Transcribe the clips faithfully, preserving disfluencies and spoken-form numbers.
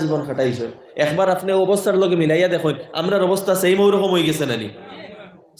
জীবন কাটাইছইন, একবার আপনে অবস্থার লগে মিলাইয়া দেখইন, আমরার অবস্থা সেম অউ রকম অইগেছে না নি?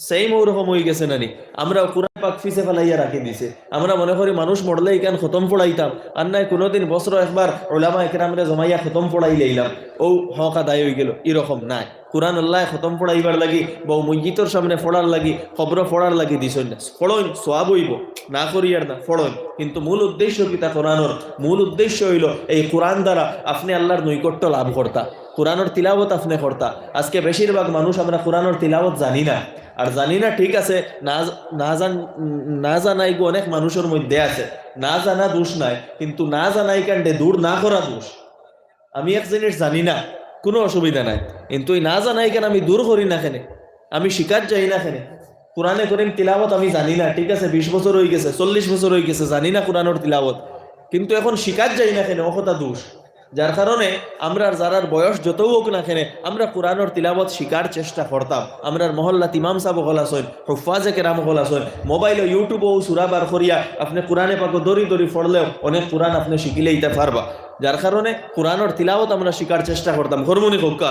সেম অউ রকম অইগেছে না নি? আমরা কোরআন পাক ফিছে ফালাইয়া রাখি দিছে। আমরা মনে করি মানুষ মরলে ইখান খতম পড়াইতাম, আর নায় কুনুদিন বছরো একবার উলামা একরামরে জমাইয়া খতম পড়াই লইলাম, অউ হক আদায় অইগেলো, ই রকম নায়। কোরআন আল্লায় খতম পড়াইবার লাগি, বা মইয়িতর সামনে পড়ার লাগি, কবরো পড়ার লাগি দিছইন না। পড়ইন, সওয়াব অইবো, না করিয়ার না, পড়ইন। কিন্তু মূল উদ্দেশ্য কিতা কোরআনর? মূল উদ্দেশ্য অইলো এই কোরআন দ্বারা আপনে আল্লার নৈকট্য লাভ করতা, কোরআনর তিলাওয়াত আপনে করতা। আজকে বেশিরভাগ মানুষ আমরা কোরআনর তিলাওয়াত জানি না। আর জানি না, ঠিক আছে, না, না জান-, না জানা ইগু অনেক মানুষর মধ্যে আছে। না জানা দোষ নায়, কিন্তু না জানা ইখানরে দূর না করা দোষ। আমি এক জিনিস জানি না, কুনু অসুবিধা নাই, কিন্তু অউ না জানা ইখান আমি দূর করি না কেনে, আমি শিকার যাই না কেনে? কোরআনে করিম তিলাওয়াত আমি জানি না, ঠিক আছে, বিশ বছর অইগেছে, চল্লিশ বছর অইগেছে, জানি না কোরআনর তিলাওয়াত, কিন্তু অখন শিকার যাই না কেনে, অউ কথা দোষ। যার কারণে আমরার যারার বয়স যতউ অউক না কেনে, আমরা কোরআনর তিলাওয়াত শিকার চেষ্টা করতাম। আমরার মহল্লাত ইমাম সাব অকল আছইন, হুফফাজে কেরাম অকল আছইন, মোবাইলো YouTube-ও সূরা বার করিয়া আপনে কোরআনে পাকো ধরি ধরি পড়লেও অনেক কোরআন আপনে শিখিলাইতা পারবা। যার কারণে কোরআনর তিলাওয়াত আমরা শিকার চেষ্টা করতাম, করমু নি কউক্কা?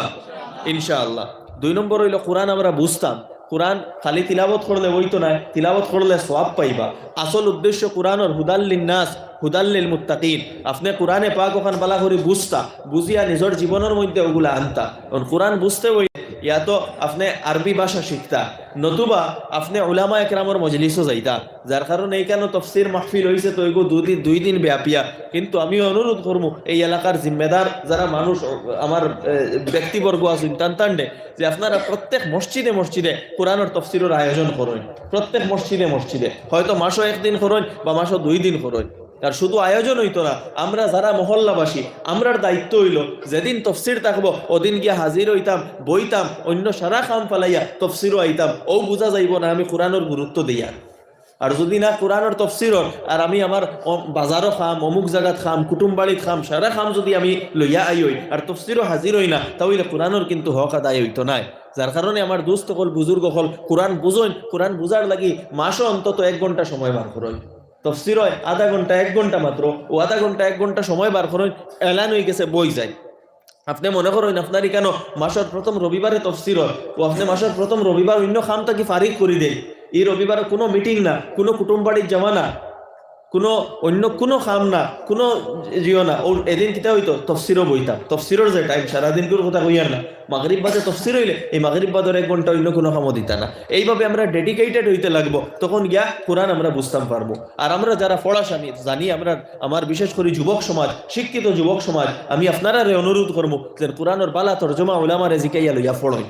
ইনশাআল্লাহ। দুই নম্বর অইলো কোরআন আমরা বুঝতাম। কোরআন খালি তিলাওয়াত করলে অইতো নায়, তিলাওয়াত করলে সওয়াব পাইবা। আসল উদ্দেশ্য কোরআনর হুদাল লিন্নাস, হুদাল লিল মুত্তাকিন। আপনে কোরআনে পাক অখান বালা করি বুঝতা, বুঝিয়া নিজর জীবনর মধ্যে অগুলা আনতা। কারণ কোরআন বুঝতে অইলে ইয়া তো আপনে আরবি ভাষা শিখতা, নতুবা আপনে উলামা একরামর মজলিসো যাইতা। যার কারণে ইখানো তফসির মাহফিল অইছে তো ইগু দুই দিন, দুই দিন ব্যাপিয়া। কিন্তু আমি অনুরোধ করমু এই এলাকার জিম্মেদার যারা মানুষ, আমার, এ, ব্যক্তিবর্গ আছইন, তান তানরে, যে আপনারা প্রত্যেক মসজিদে মসজিদে কোরআনর তফসিরর আয়োজন করইন, প্রত্যেক মসজিদে মসজিদে, হয়তো মাসো একদিন করইন বা মাসো দুই দিন করইন। আর শুধু আয়োজন অইতো না, আমরা যারা মহল্লাবাসী, আমরার দায়িত্ব অইলো যেদিন তফসির থাকবো, অদিন গিয়া হাজির অইতাম, বইতাম, অইন্য সারা কাম ফালাইয়া তফসিরো আইতাম। অউ বুঝা যাইবো না আমি কোরআনর গুরুত্ব দেইয়ার। আর যুদি না কোরআনর তফসিরর, আর আমি আমার অ-, বাজারো কাম, অমুক জাগাত কাম, কুটুম বাড়িত কাম, সারা কাম যুদি আমি লইয়া আই অই, আর তফসিরো হাজির অই না, তা অইলে কোরআনর কিন্তু হক আদায় অইতো নায়। যার কারণে আমার দোস্ত অকল, বুজুর্গ অকল, কোরআন বুঝইন, কোরআন বুঝার লাগি মাসো অন্তত এক ঘন্টা সময় বার করইন। তফসির অয় আধা ঘন্টা, এক ঘন্টা মাত্র, অউ আধা ঘন্টা, এক ঘন্টা সময় বার করইন, এলান অইগেছে, বই যাইন। আপনে মনে করইন আপনার ইখানো মাসর প্রথম রবিবারে তফসির অয়, অউ আপনে মাসর প্রথম রবিবার অইন্য কাম থাকি ফারিগ করি দেইন। ই রবিবারে কুনু মিটিং না, কুনু কুটুম বাড়িত যাওয়া না, কুনু অইন্য কুনু কাম না, কুনু জিও না। অউ এদিন কিতা অইতো? তফসিরো বইতাম। তফসিরর যে টাইম, সারাদিনকুর কথা কইয়ার না, মাগরিব বাদে তফসির অইলে ই মাগরিব বাদর এক ঘন্টা অইন্য কুনু কামো দিতা না। এইভাবে আমরা ডেডিকেটেড অইতে লাগবো, তখন গিয়া কোরআন আমরা বুঝতাম পারমু। আর আমরা যারা পড়া জানি, জানি আমরা, আমার বিশেষ করি যুবক সমাজ, শিক্ষিত যুবক সমাজ, আমি আপনারারে অনুরোধ করমু যে কোরআনর বালা তর্জমা উলামারে জিকাইয়া লইয়া পড়ইন।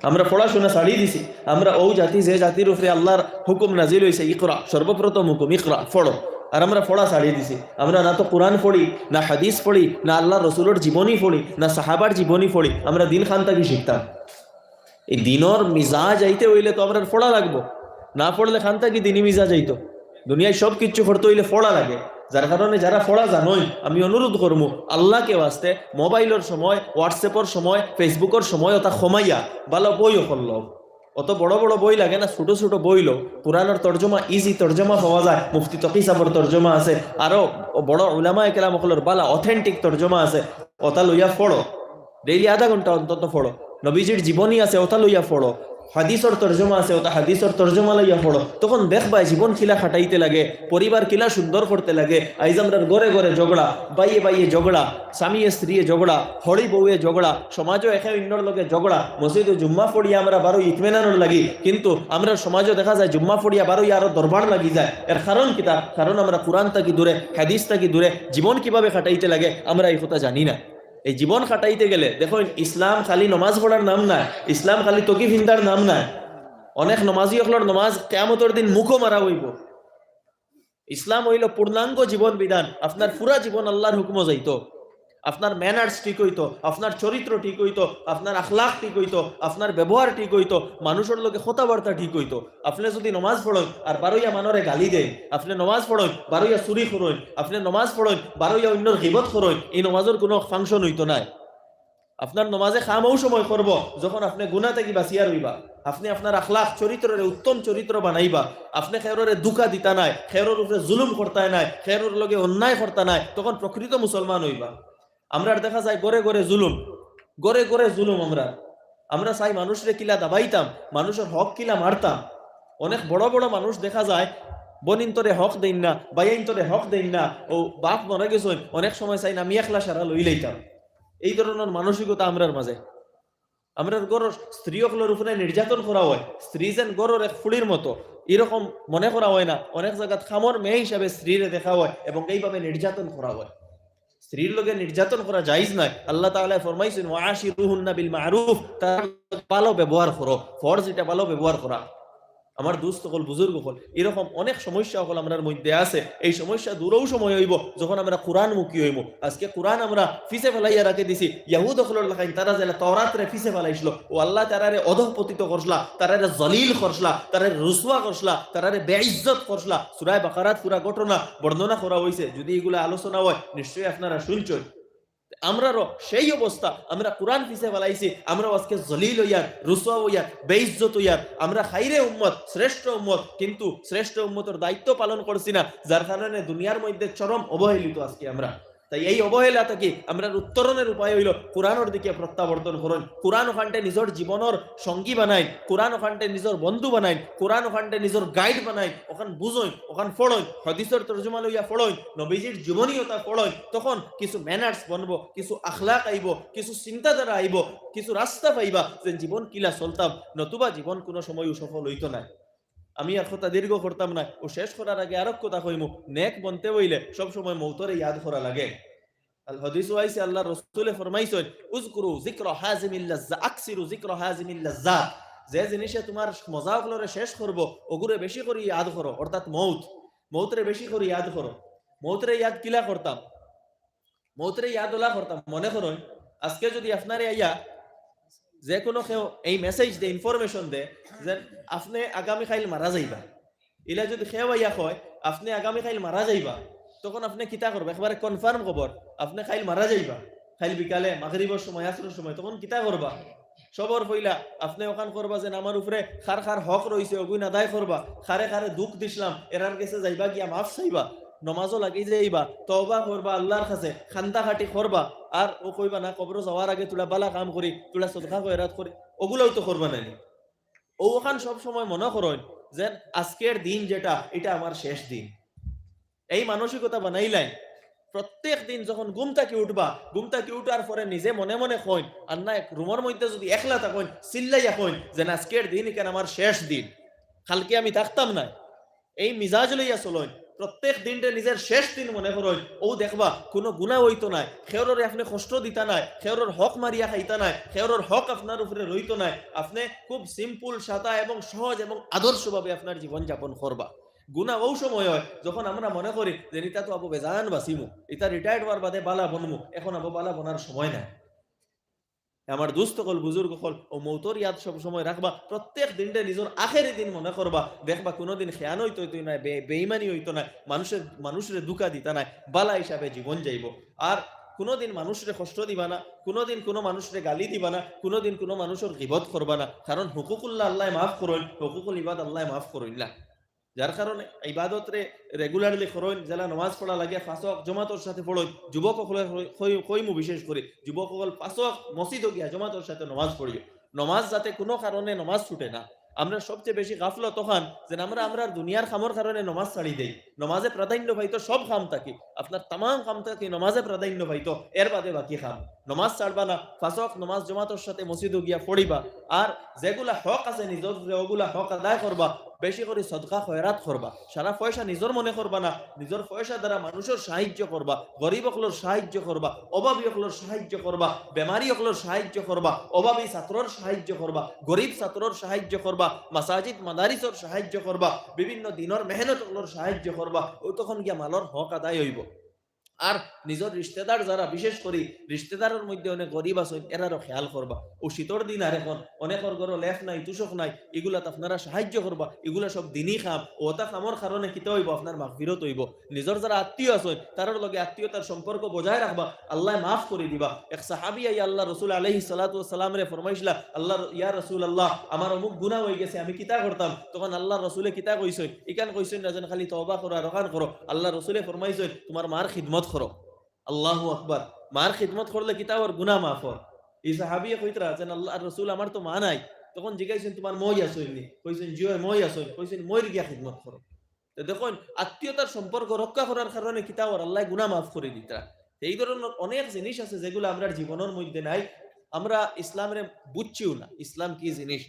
আমরা পড়াশোনা ছাড়ি দিছি। আমরা অউ জাতি, যে জাতির উপরে আল্লার হুকুম নাজিল অইছে, ইকরা, সর্বপ্রথম হুকুম, ইকরা, পড়ো। আর আমরা পড়া ছাড়ি দিছি। আমরা না তো কোরআন পড়ি, না হাদিস পড়ি, না আল্লার রসুলর জীবনী পড়ি, না সাহাবার জীবনী পড়ি। আমরা দিন কান থাকি শিখতাম? ই দিনর মিজাজ আইতে অইলে তো আমরার পড়া লাগবো, না পড়লে কান থাকি দিনি মিজাজ আইতো? দুনিয়ার সব কিচ্ছু করতে অইলে পড়া লাগে। যার কারণে যারা পড়া জানইন, আমি অনুরোধ করমু, আল্লাকে ওয়াস্তে মোবাইলর সময়, WhatsApp-র সময়, Facebook-র সময় অতা কমাইয়া বালা বই অকল লও। অত বড় বড় বই লাগে না, ছোট ছোট বই লও। কোরআনর তর্জমা, ইজি তর্জমা পাওয়া যায়, মুফতি তকি সাবর তর্জমা আছে, আরো বড় উলামায়ে কেরাম অকলর বালা authentic তর্জমা আছে, অতা লইয়া পড়ো। ডেইলি আধা ঘন্টা অন্তত পড়ো। নবীজির জীবনী আছে, অতা লইয়া পড়ো। হাদিসর তর্জমা আছে, অতা হাদিসর তর্জমা লইয়া পড়ো। তখন দেখবায় জীবন কিলা কাটাইতে লাগে, পরিবার কিলা সুন্দর করতে লাগে। আইজ আমরার ঘরে ঘরে ঝগড়া, ভাইয়ে ভাইয়ে ঝগড়া, স্বামীয়ে স্ত্রীয়ে ঝগড়া, হড়ি বউয়ে ঝগড়া, সমাজো একে অইন্যর লগে ঝগড়া। মসজিদো জুম্মা পড়িয়া আমরা বারই ইতমিনানর লাগি, কিন্তু আমরার সমাজো দেখা যায় জুম্মা পড়িয়া বারই আরো দরবার লাগি যায়। এর কারণ কিতা? কারণ আমরা কোরআন থাকি দূরে, হাদিস থাকি দূরে। জীবন কিভাবে কাটাইতে লাগে আমরা ই কথা জানি না। এই জীবন কাটাইতে গেলে দেখইন, ইসলাম খালি নমাজ পড়ার নাম নায়, ইসলাম খালি তকি ফিন্দার নাম নায়। অনেক নমাজি অকলর নমাজ কিয়ামতর দিন মুখো মারা অইবো। ইসলাম অইলো পূর্ণাঙ্গ জীবন বিধান। আপনার পুরা জীবন আল্লার হুকুমো যাইতো। আপনার manners ঠিক অইতো, আপনার চরিত্র ঠিক অইতো, আপনার আখলাক ঠিক অইতো, আপনার ব্যবহার ঠিক অইতো, মানুষর লগে কথাবার্তা ঠিক অইতো। আপনে যুদি নমাজ পড়ইন আর বারইয়া মানষরে গালি দেইন, আপনে নমাজ পড়ইন, বারইয়া চুরি করইন, আপনে নমাজ পড়ইন, বারইয়া অইন্যর গিবত করইন, ই নমাজর কুনু function অইতো নায়। আপনার নমাজে কাম অউ সময় করবো, যখন আপনে গুনা থাকি বাচিয়া রইবা। আপনে আপনার আখলাক, চরিত্ররে উত্তম চরিত্র বানাইবা। আপনে কেউররে ধুকা দিতা নায়, কেউরর উপরে জুলুম করতায় নায়, কেউরর লগে অন্যায় করতা নায়, তখন প্রকৃত মুসলমান অইবা। আমরার দেখা যায় ঘরে ঘরে জুলুম, ঘরে ঘরে জুলুম। আমরা আমরা চাই মানুষরে কিলা দাবাইতাম, মানুষর হক কিলা মারতাম। অনেক বড় বড় মানুষ দেখা যায়, বইনিন্তরে হক দেইন না, ভাইয়াইন্তরে হক দেইন না, ও বাপ মরে গেছইন, অনেক সময় চাই না আমি একলা সারা লই লইতাম। এই ধরনের মানসিকতা আমরার মাঝে। আমরার ঘরর স্ত্রী অকলর উপরে নির্যাতন করা হয়, স্ত্রী যেন ঘরর এক ফুড়ির মতো, এরকম মনে করা হয় না। অনেক জাগাত কামর মেয়ে হিসাবে স্ত্রীরে দেখা হয় এবং এইভাবে নির্যাতন করা হয়। স্ত্রীর লগে নির্যাতন করা জায়েজ নায়। আল্লাহ তাআলায় ফরমাইছইন, "ওয়াশিরুহুন্না বিল মারুফ", তারার লগে ভালো ব্যবহার করো। ফরজ ইটা ভালো ব্যবহার করা। আমার দোস্ত অকল, বুজুর্গ অকল, এরকম অনেক সমস্যা অকল আমরার মধ্যে আছে। এই সমস্যা দূর অউ সময় অইবো যখন আমরা কোরআনমুখী অইমু। আজকে কোরআন আমরা পিছে ফেলাইয়া রাখি দিছি। ইয়াহুদ অকলর লাখান তারা যেলা তওরাতরে পিছে ফেলাইছিল, ও আল্লায় তারারে অধঃপতিত করছলা, তারারে জলিল করছলা, তারারে রুসওয়া করছলা, তারারে বেইজ্জত করছলা। সূরা বাকারাত পুরা ঘটনা বর্ণনা করা অইছে। যদি ইগুলা আলোচনা হয়, নিশ্চয়ই আপনারা শুনছইন। আমরারও সেই অবস্থা, আমরা কোরআন পিছে ফেলাইছি, আমরাও আজকে জলিল অইয়ার, রুসওয়া অইয়ার, বেইজ্জত অইয়ার। আমরা খাইরে উম্মত, শ্রেষ্ঠ উম্মত, কিন্তু শ্রেষ্ঠ উম্মতর দায়িত্ব পালন করছি না, যার কারণে দুনিয়ার মধ্যে চরম অবহেলিত আজকে আমরা। তাই এই অবহেলা থাকি আমরার উত্তরণের উপায় অইলো কোরআনর দিকে প্রত্যাবর্তন করইন। কোরআন অখানরে নিজর জীবনর সঙ্গী বানাইন, কোরআন অখানরে নিজর বন্ধু বানাইন, কোরআন অখানরে নিজর গাইড বানাইন, অখান বুঝইন, অখান পড়ইন, হাদিসর তর্জমা লইয়া পড়ইন, নবীজির জীবনীতা পড়ইন, তখন কিছু manners বনবো, কিছু আখলাক আইবো, কিছু চিন্তাধারা আইবো, কিছু রাস্তা পাইবা যে জীবন কিলা চলতাম, নতুবা জীবন কুনু সময়ও সফল অইতো নায়। আমি আর কথা দীর্ঘ করতাম না, ও শেষ করার আগে আরক কথা কইমু, নেক বনতে অইলে সবসময় মউতরে ইয়াদ করা লাগে। আল হাদিসও আইছে, আল্লার রসুলে ফরমাইছইন, "উযকুরু যিকরা হাযিমিল লাযযা, আকসিরু যিকরা হাযিমিল লাযযা।" যে জিনিসে তুমার মজা অকলরে শেষ করবো, অগুরে বেশি করি ইয়াদ করো, অর্থাৎ মউত। মউতরে বেশি করি ইয়াদ করো। মউতরে ইয়াদ কিলা করতাম? মউতরে ইয়াদ অলা করতাম। মনে করইন, আজকে যদি আপনারে আইয়া যে কুনু কেউ এই message দে, information দে যে আপনে আগামী কাইল মারা যাইবা, ইলা যদি কেউ আইয়া কয়, "আপনে আগামী কাইল মারা যাইবা", তখন আপনে কিতা করবা? একবারে confirm খবর, আপনে কাইল মারা যাইবা, কাইল বিকালে, মাগরিবর সময়, আসরর সময়, তখন কিতা করবা? সবর পয়লা আপনে অখান করবা যে আমার উপরে কার কার হক রইছে, অগুইন আদায় করবা, কারে কারে দুখ দিছলাম, এরার গেছে যাইবা গিয়া মাফ চাইবা, নমাজও লাগি যাইবা, তওবা করবা আল্লার কাছে, কান্দাকাটি করবা, আর অউ কইবা না, কবরো যাওয়ার আগে থুড়া বালা কাম করি, থুড়া সদকা খয়রাত করি, অগুলাও তো করবা নানি। অউ অখান সব সময় মনে করইন যে আজকের দিন যেটা, ইটা আমার শেষ দিন। এই মানসিকতা বানাইলাইন। প্রত্যেক দিন যখন ঘুম থাকি উঠবা, ঘুম থাকি উঠার পরে নিজে মনে মনে কইন, আর না এক রুমর মধ্যে যদি একলা থাকইন, চিল্লাইয়া কইন যে, "না, আজকের দিন ইখান আমার শেষ দিন, কালকে আমি থাকতাম না।" এই মিজাজ লইয়া চলইন। প্রত্যেক দিনরে নিজর শেষ দিন মনে করইন। অউ দেখবা, কুনু গুনা অইতো নায়, কেউররে আপনে কষ্ট দিতা নায়, কেউরর হক মারিয়া খাইতা নায়, কেউরর হক আপনার উপরে রইতো নায়। আপনে খুব simple, সাদা এবং সহজ এবং আদর্শভাবে আপনার জীবন যাপন করবা। গুনা অউ সময় অয় যখন আমরা মনে করি যে ইতা তো আবো বেজান বাঁচিমু, ইতা retired অওয়ার বাদে বালা বনমু, এখন আবো বালা বনার সময় নায়। আমার দোস্ত অকল, বুজুর্গ অকল, অউ মউতর ইয়াদ সব সময় রাখবা। প্রত্যেক দিনরে নিজর আখেরি দিন মনে করবা। দেখবা কুনুদিন খেয়ানত অইতো নায়, বে-, বেইমানি অইতো নায়, মানুষর, মানুষরে ধুকা দিতা নায়, বালা হিসাবে জীবন যাইবো। আর কুনুদিন মানুষরে কষ্ট দিবা না, কুনুদিন কুনু মানুষরে গালি দিবা না, কুনুদিন কুনু মানুষর গিবত করবা না। কারণ হুকুকুল্লাহ আল্লায় মাফ করইন, হুকুকুল ইবাদ আল্লায় মাফ করইন না। যার কারণে ইবাদতরে regularly করইন, যেলা নমাজ পড়া লাগে, পাঁচ ওয়াক্ত জমাতর সাথে পড়ইন। যুবক অকলরে কই-, কই-, কইমু বিশেষ করি, যুবক অকল পাঁচ ওয়াক্ত মসজিদো গিয়া জমাতর সাথে নমাজ পড়িও। নমাজ যাতে কুনু কারণে নমাজ ছুটে না। আমরা সবচেয়ে বেশি গাফলত অখান যে আমরা, আমরার দুনিয়ার কামর কারণে নমাজ ছাড়ি দেই। নমাজে প্রাধান্য পাইতো সব কাম থাকি, আপনার তামাম কাম থাকি নমাজে প্রাধান্য পাইতো, এর বাদে বাকি কাম। নমাজ ছাড়বা না, পাঁচ ওয়াক্ত নমাজ জমাতর সাথে মসজিদো গিয়া পড়িবা। আর যেগুলা হক আছে নিজর, যে অগুলা হক আদায় করবা, বেশি করি সদকা খয়রাত করবা। সারা পয়সা নিজর মনে করবা না, নিজর পয়সা দ্বারা মানুষর সাহায্য করবা, গরিব অকলর সাহায্য করবা, অভাবী অকলর সাহায্য করবা, বেমারি অকলর সাহায্য করবা, অভাবী ছাত্রর সাহায্য করবা, গরিব ছাত্রর সাহায্য করবা, মাসাজিদ মাদারিসর সাহায্য করবা, বিভিন্ন দিনর মেহনত অকলর সাহায্য করবা। অউ তখন গিয়া মালর হক আদায় অইবো। আর নিজর রিশতেদার যারা, বিশেষ করি রিশতেদারর মধ্যে অনেক গরিব আছইন, এরারও খেয়াল করবা। অউ শীতর দিন আর এখন অনেকর ঘরো লেপ নাই, তুষক নাই, ইগুলাত আপনারা সাহায্য করবা। ইগুলা সব দিনই কাম। অতা কামর কারণে কিতা অইবো? আপনার মাগফিরত অইবো। নিজর যারা আত্মীয় আছইন, তারার লগে আত্মীয়তার সম্পর্ক বজায় রাখবা, আল্লায় মাফ করি দিবা। এক সাহাবী আইয়া আল্লার রসুল আলাইহিস সালাতু ওয়াস সালামরে ফরমাইছলা, "আল্লার, ইয়া রাসূলুল্লাহ, আমার অমুক গুনা অইগেছে, আমি কিতা করতাম?" তখন আল্লার রসুলে কিতা কইছইন? ইখান কইছইন না যেন খালি তওবা করো আর অখান করো। আল্লার রসুলে ফরমাইছইন, "তুমার মার খিদমত করো।" আল্লাহু আকবার। মার খিদমত করলে কিতা অর? গুনা মাফ অর। ই সাহাবিয়ে কইতরা যেন, "আল্লাহর রসুল, আমার তো মা নাই।" তখন জিজ্ঞাসা, "তোমার মই আছইন নি?" কইছইন, "জি অয়, মই আছইন।" কইছইন, "মইর গিয়া খিদমত করো।" তো দেখইন, আত্মীয়তার সম্পর্ক রক্ষা করার কারণে কিতা অর? আল্লায় গুনা মাফ করি দিতরা। এই ধরনের অনেক জিনিস আছে যেগুলা আমরার জীবনর মধ্যে নাই, আমরা ইসলামরে বুঝছিও না, ইসলাম কি জিনিস।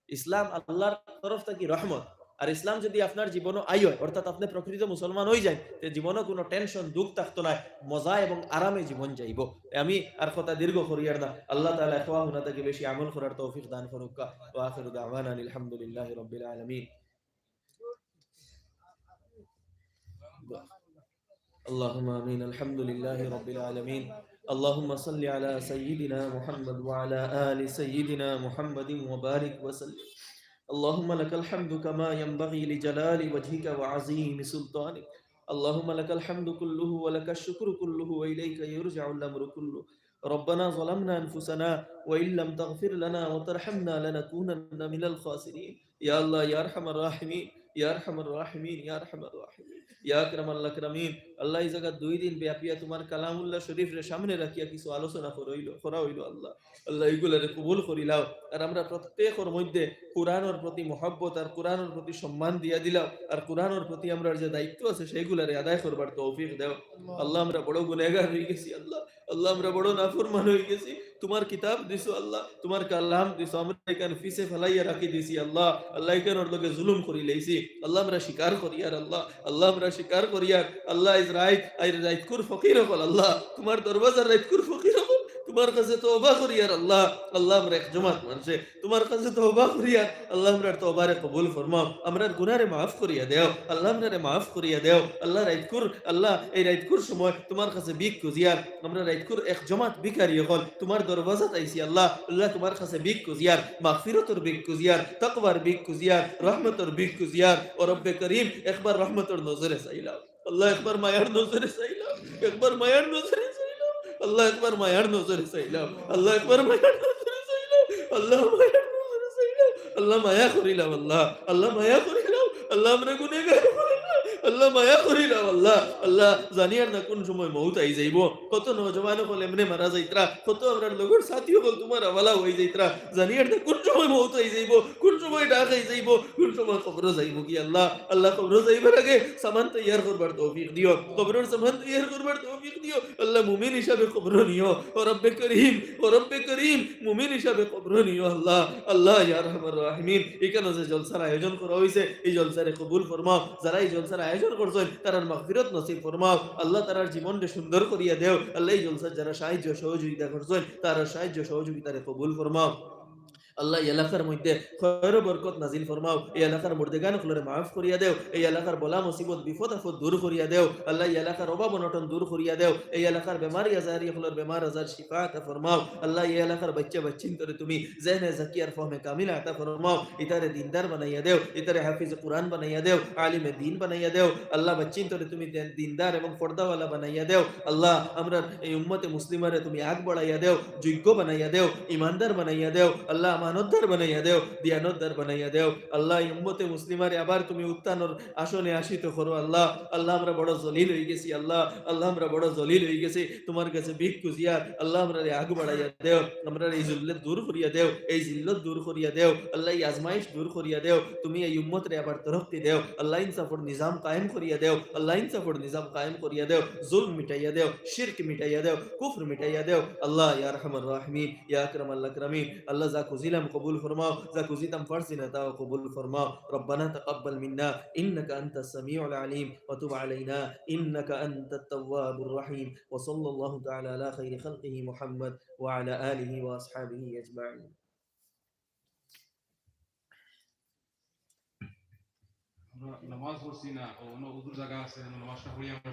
ইসলাম আল্লাহর তরফ থাকি রহমত। আর ইসলাম যদি আপনার জীবনও আই অয়, অর্থাৎ আপনে প্রকৃত মুসলমান অই যাইন, তে জীবনও কুনু tension, দুঃখ থাকতো নায়, মজা এবং আরামে জীবন যাইবো। আমি আর কথা দীর্ঘ করিয়ার না, আল্লাহ তাআলা এ কথা হুনা থাকি বেশি আমল করার তৌফিক দান করুক্কা। ওয়া আখিরু দাওয়ানা আলহামদুলিল্লাহি রাব্বিল আলামিন। اللهم آمين. الحمد لله رب العالمين. اللهم صل على سيدنا محمد وعلى آل سيدنا محمد وبارك وسلم. اللهم لك الحمد كما ينبغي لجلال وجهك وعظيم سلطانك. اللهم لك الحمد كله ولك الشكر كله وإليك يرجع الأمر كله. ربنا ظلمنا أنفسنا وإن لم تغفر لنا وترحمنا لنكونن من الخاسرين. يا الله يا أرحم الراحمين، يا أرحم الراحمين، يا أرحم الراحمين، يا أكرم الأكرمين. আল্লাহ, এই জাগাত দুই দিন ব্যাপিয়া তোমার কালামুল্লাহ শরীফরে সামনে রাখিয়া কিছু আলোচনা করা অইলো, করা অইলো আল্লাহ। আল্লাহ, এইগুলারে কবুল করিলাও। আর আমরা প্রত্যেকর মধ্যে কোরআনর প্রতি মহব্বত আর কোরআনর প্রতি সম্মান দিয়া দিলাও। আর কোরআনর প্রতি আমরার যে দায়িত্ব আছে, সেইগুলারে আদায় করবার তৌফিক দেও। আল্লাহ, আমরা বড় গুনেগার অই গেছি আল্লাহ। আল্লাহ, আমরা বড় নাফরমান অই গেছি। তোমার কিতাব দিছো আল্লাহ, তোমার কালাম দিছো, আমরা ইখান পিছে ফালাইয়া রাখি দিছি আল্লাহ। আল্লাহ, ইখানর লগে জুলুম করি লাইছি আল্লাহ, আমরা স্বীকার করিয়ার আল্লাহ। আল্লাহ, আমরা স্বীকার করিয়ার আল্লাহ। আইজ রাইত, আইজ রাইতকুর ফকির অকল আল্লাহ, তোমার দরবাজার রাইতকুর ফকির অকল, তোমার কাছে তওবা করিয়ার আল্লাহ। আল্লাহ, আমরা এক জমাত মানষে তোমার কাছে তওবা করিয়ার আল্লাহ, আমরার তওবারে কবুল ফরমাও, আমরার গুনারে মাফ করিয়া দেও আল্লাহ, আমরারে মাফ করিয়া দেও আল্লাহ। রাইতকুর আল্লাহ, এই রাইতকুর সময় তোমার কাছে ভিক খুজিয়ার, আমরা রাইতকুর এক জমাত ভিখারি অকল তোমার দরবাজাত আইছি আল্লাহ। আল্লাহ, তোমার কাছে ভিক খুজিয়ার, মাগফিরতর ভিক খুজিয়ার, তাকওয়ার ভিক খুজিয়ার, রহমতর ভিক খুজিয়ার। ও রব্বে করিম, একবার রহমতর নজরে চাইলাও আল্লাহ, একবার মায়ার নজরে চাইলাও, একবার মায়ার নজরে চাইলাও আল্লাহ, একবার মায়ার নজরে চাইলাও আল্লাহ, একবার মায়ার নজরে চাইলাও আল্লাহ, মায়ার নজরে চাইলাও আল্লাহ, মায়া করিলাও আল্লাহ, আল্লাহ, মায়া করিলাও আল্লাহ, আমরা গুনেগার অকল আল্লাহ, আল্লাহ, মায়া করিলাও আল্লাহ। আল্লাহ, জানিয়ার না কোন সময় মউত আই যাইবো। কত নওজোয়ান অকল এমনে মারা যাইতরা, কত আমরার লগর সাথী অকল তোমার হাওলা অই যাইতরা। জানিয়ার না কোন সময় মউত আই যাইবো, কোন সময় ডাক আই যাইবো, কোন সময় কবরো যাইবোগি আল্লাহ। আল্লাহ, কবরো যাইবার আগে সামান তৈয়ার করবার তৌফিক দিও, কবরর সামান তৈয়ার করবার তৌফিক দিও আল্লাহ। মুমিন হিসাবে কবরো নিও, ও রব্বে করিম, ও রব্বে করিম, মুমিন হিসাবে কবরো নিও আল্লাহ। আল্লাহ, ইয়া আরহামার রাহিমিন, ইখানো যে জলসার আয়োজন করা অইছে, এই জলসারে কবুল ফরমাও। যারা এই জলসার আয়োজন করছইন, তারার মাগফিরত নসিব ফরমাও আল্লাহ। তারার জীবনরে সুন্দর করিয়া দেও আল্লাহ। এই জলসার যারা সাহায্য সহযোগিতা করছইন, তারার সাহায্য সহযোগিতারে কবুল ফরমাও আল্লাহ। এই এলাকার মধ্যে খয়র বরকত নাজিল ফরমাও। এই এলাকার মুর্দেগান অকলরে মাফ করিয়া দেও। এই এলাকার বলা মুসিবত বিপদ আপদ দূর করিয়া দেও আল্লাহ। এই এলাকার অভাব অনটন দূর করিয়া দেও। এই এলাকার বেমারি আজারি অকলর বেমার আজার শিফা আতা ফরমাও আল্লাহ। এই এলাকার বাচ্চা বাচ্চিন্তরে তুমি জেহনে জাকিয়ার ফহমে কামিল আতা ফরমাও। ইতারে দিনদার বানাইয়া দেও, ইতারে হাফিজ কোরআন বানাইয়া দেও, আলিমে দিন বানাইয়া দেও আল্লাহ। বাচ্চিন্তরে তুমি দে-, দিনদার এবং পর্দাওয়ালা বানাইয়া দেও আল্লাহ। আমরার এই উম্মতে মুসলিমারে তুমি আগ বাড়াইয়া দেও, যোগ্য বানাইয়া দেও, ইমানদার বানাইয়া দেও আল্লাহ, আমানতদার বানাইয়া দেও, দিয়ানতদার বানাইয়া দেও আল্লাহ। এই উম্মতে মুসলিমারে আবার তুমি উত্থানর আসনে আসীত করো আল্লাহ। আল্লাহ, আমরা বড় জলিল অই গেছি আল্লাহ, আল্লাহ, আমরা বড় জলিল অই গেছি। তোমার কাছে ভিক খুজিয়ার আল্লাহ, আমরারে আগ বাড়াইয়া দেও, আমরার এই জুল্লত দূর করিয়া দেও, এই জিল্লত দূর করিয়া দেও আল্লাহ, এই আজমাইশ দূর করিয়া দেও। তুমি এই উম্মতরে আবার তরক্কি দেও আল্লাহ, ইনসাফর নিজাম কায়েম করিয়া দেও আল্লাহ, ইনসাফর নিজাম কায়েম করিয়া দেও। জুলম মিটাইয়া দেও, শিরক মিটাইয়া দেও, কুফর মিটাইয়া দেও আল্লাহ, ইয়া আরহামার রাহিমিন, ইয়া আকরামাল আকরামিন। আল্লাহ, যা খুজিলাম কবুল ফরমাও, যা খুজিতাম পারছি না তাও কবুল ফরমাও। ربنا تقبل منا إنك أنت السميع العليم وتب علينا إنك أنت التواب الرحيم. وصلى الله تعالى على خير خلقه محمد وعلى آله وأصحابه أجمعين. আমরা নামাজ পড়ছি না, অন্য উজুর জাগা আছে, আমরা নামাজটা পড়ি আমরা।